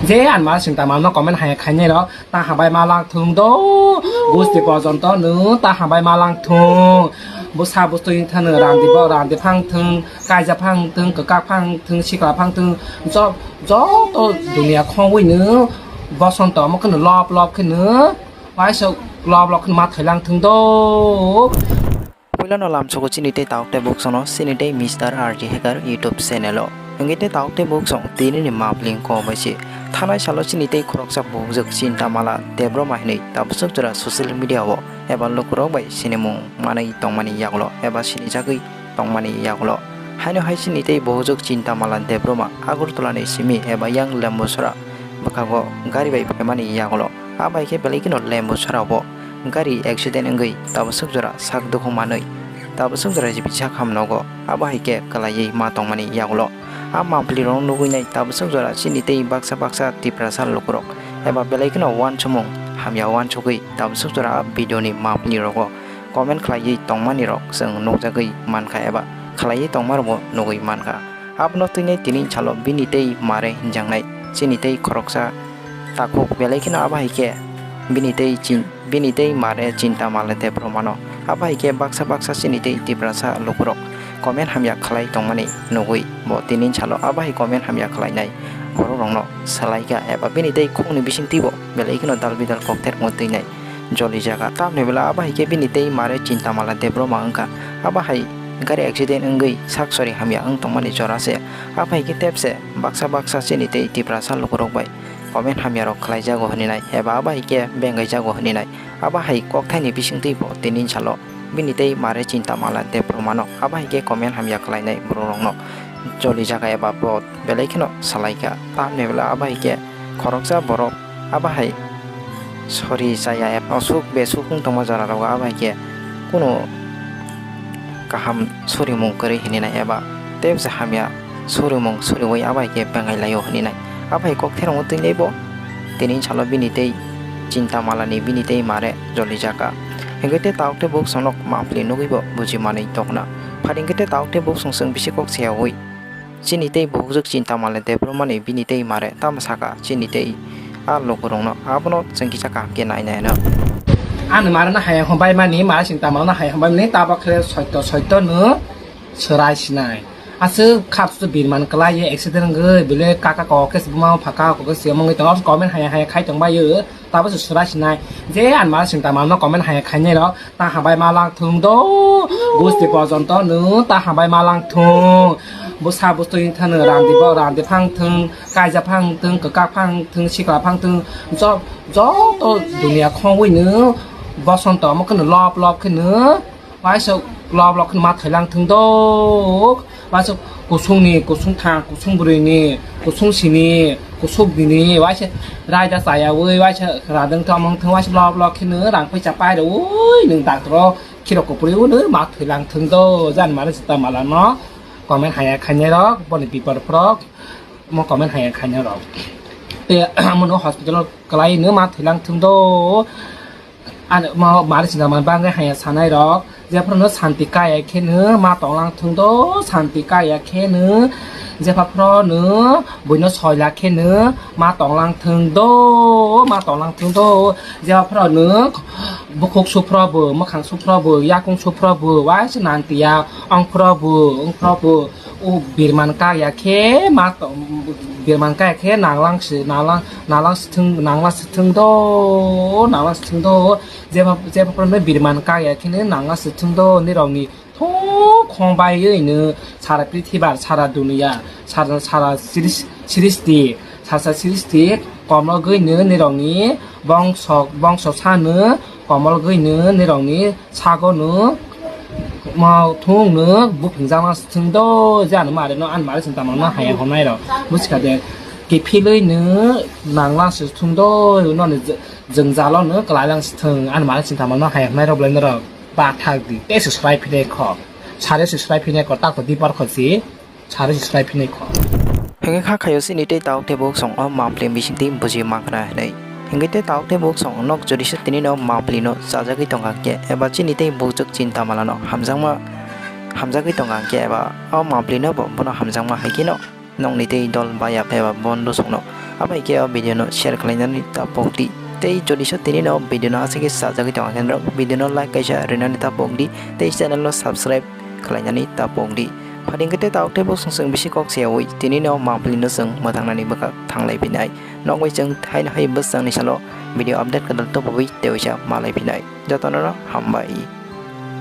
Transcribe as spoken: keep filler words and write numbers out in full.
Je anma sing tama no comment hai khainai rok ta hambai ma lang thung do. Gusti porjonto no ta hambai ma lang thung. Busa bustui thano randi bo randi phang thung, kaija phang thung, kwkak phang thung, sikla phang thung, jo-, joto dunia khongwi no bosonto omo kheno lop lop kheno waisa lop lop kheno ma thailang thung do. Puilano lamsogo chini tei tauk tei buksongno chini tei Mister R J Hacker YouTube channel o. Hingke tei tauk tei buksong tini ni mapling ko bai se. Thanai salo chini tei khoroksa bukjak Chinta Mala Debbarma hinui tabuk jora social media o eba lukurok bai sinimung manui tongmani yagulo eba sinijagui tongmani yagulo. Haino hai chini tei bukjak Chinta Mala Debbarma Agartala ni simi eba yang Lembusora bwkhago gari bai phaimani yagulo. Abai khe belai kheno Lembusora bo gari accident wngwi tabuk jora sak dukhu manwi tabuk jora jibi sak ham nogo. Abo hai khe kwlaiwi ma tongmani yagulo. A mapli rok nugwi nai tabuk jora chini tei baksa baksa Tiprasa lukurok eba belai kheno uansukmung hamya uansugwi tabuk jora a video ni mapli rogo comment khlaiwi tongmani rok chwng nukjagwi mankha eba khlaiwi tongmarokbo nugwi mankha. Abono twinai tini salo bini tei mare hinjaknai chini tei khoroksa takhuk belai kheno abo hai khe bini tei chin-, bini tei mare Chinta Mala Debbarma no. Abo hai khe baksa baksa chini tei Tiprasa lukurok comment hamya khlai tongmani nugwi bo tini salo abo hai comment hamya khlainai borok rokno salaikha eba bini tei khukni bisingtwi bo belai kheno dal bidal kokther wngwi twinai joli jaga. Tamni bwla abo hai khe bini tei mare Chinta Mala Debbarma wngkha. Abo hai gari accident wngwi sak sori hamya wng tongmani jora se. Abo hai khe tep se baksa baksa chini tei Tiprasa lukurok bai comment hamya rok khlai jago hwnwi nai eba abo hai khe bengai jago hwnwi nai. Abo hai kokthaini bisingtwi bo tini salo bini tei mare Chinta Mala Debbarma no abo hai khe comment hamya khlainai borok rokno joli jaga eba bo belai kheno salaikha. Tamni bwla abo hai khe khoroksa borok abo hai sori chaya eba osuk besuk wng tongma jora rogo abo hai khe kunu kaham surimung kwrwi hinwi nai eba tei se hamya surimung suriwi abo hai khe bengai laio hinwi nai. Abo hai kok theramo twi nai bo tini salo bini tei Chinta Mala ni bini tei mare joli jaga. Hingke tei tauk tei buksong nok mapli nugwi bo buji manwi tokna. Phari hingke tei tauk tei buksong chwng bisi kok seyawi. Chini tei bukjwk Chinta Mala Debbarma ni bini tei mare tamo saka chini tei a lukurokno abono chwng kisa kaham khe nai nai no. Ani mare no hayang hwnbai mani mare Chinta Mala no hayang hwnbai mani tabok khe soito soito no swrai sinai. Aswk khap su birman kwlai ye accident wngwi bile kaka kok khe buma phaka kok khe se mungwi tongo comment hayang hayang khai tongbai yo. Tabo se swrai sinai je anma sing tama no comment hai khainai rok ta hambai ma lang thung do. Gusti porjonto no ta hambai ma lang thung. Busa bustui thano randi bo randi phang thung, kaija phang thung, kwkak phang thung, sikla phang thung, jo-, joto dunia khongwi no bosonto omo kheno lop lop kheno. Waisa lok lok ma thailang thung do. Waisa kusung ni, kusung thang, kusung brwi ni, kusung sini, kusuk dini, waisa raida chaya wi, waisa radang thong mong thung, waisa lok lok kheno rang paisa pai rw wi, nung doctor o khiro kupri wi no ma thailang thung do. Jan mare sita mala no comment haya khainai rok, boni bipar phrok mo comment haya khainai rok. Te mono hospital o kwlai no ma thailang thung do. Ani ma mari sinamani bagwi haya sanai rok jephuru no santi kaya khe no ma tonglang thung do, santi kaya khe no jepha phuru no buino soila khe no ma tonglang thung do, ma tonglang thung do. Jepha phuru no bukhuk suphuru bo, mwkhang suphuru bo, yakung suphuru bo, waisa nanti ya ong phuru bo, ong phuru bo. O birman kaya khe ma to-, birman kaya khe nanglang si, nanglang, nanglang si thung, nanglang si thung do, nanglang si thung do. Jeba, jeba phuru no birman kaya khe no nanglang si thung do, nirok ni thung khong bai oi no sara prithibar, sara dunia, sara, sara siris-, siristi, sara siristi komlogwi no nirok ni bongso, bongso sa no komolgwi no nirok ni sago no ma thung no buphingjak ma thung do je ano mare no ano mare sing tamo no haya honai rok buchika de kiphilwi no nanglang se thung do no ni jwngjalo no kwlailang se thung ano mare sing tamo no haya honai rok belai no rok bathak di te subscribe phine kho sare subscribe phine kho tak to dipar kho si. Sari subscribe hinwi kho. Hingke kha khayo sini tei tauk tei buk song o mapli bising tei buji mankna hinwi. Hingke tei tauk tei buk song nok jodi se tini no mapli no chajagwi tongkha khe eba chini tei bukjwk chinta mala no hamjakma hamjagwi tongkha khe eba o mapli no bo bono hamjakma hai khe no nokni tei dol baya phaiba bondo songno. Abai khe o video no share khlainani ta pokdi. Tei jodi so tini no video no aswk khe sajagwi tongkha khe norok video no like kaisa rinani ta pokdi tei channel no subscribe khlainani ta pokdi. Phating khe tei tabuk tei bwswng chwng bisi kok sayawi tini no mangpili no chwng mwthangnani bwkha thanglai phinai. Nokbai chwng thaino hai bwswngni salo video update kwtal tubui tei uisa malai phinai. Jotono no hambai.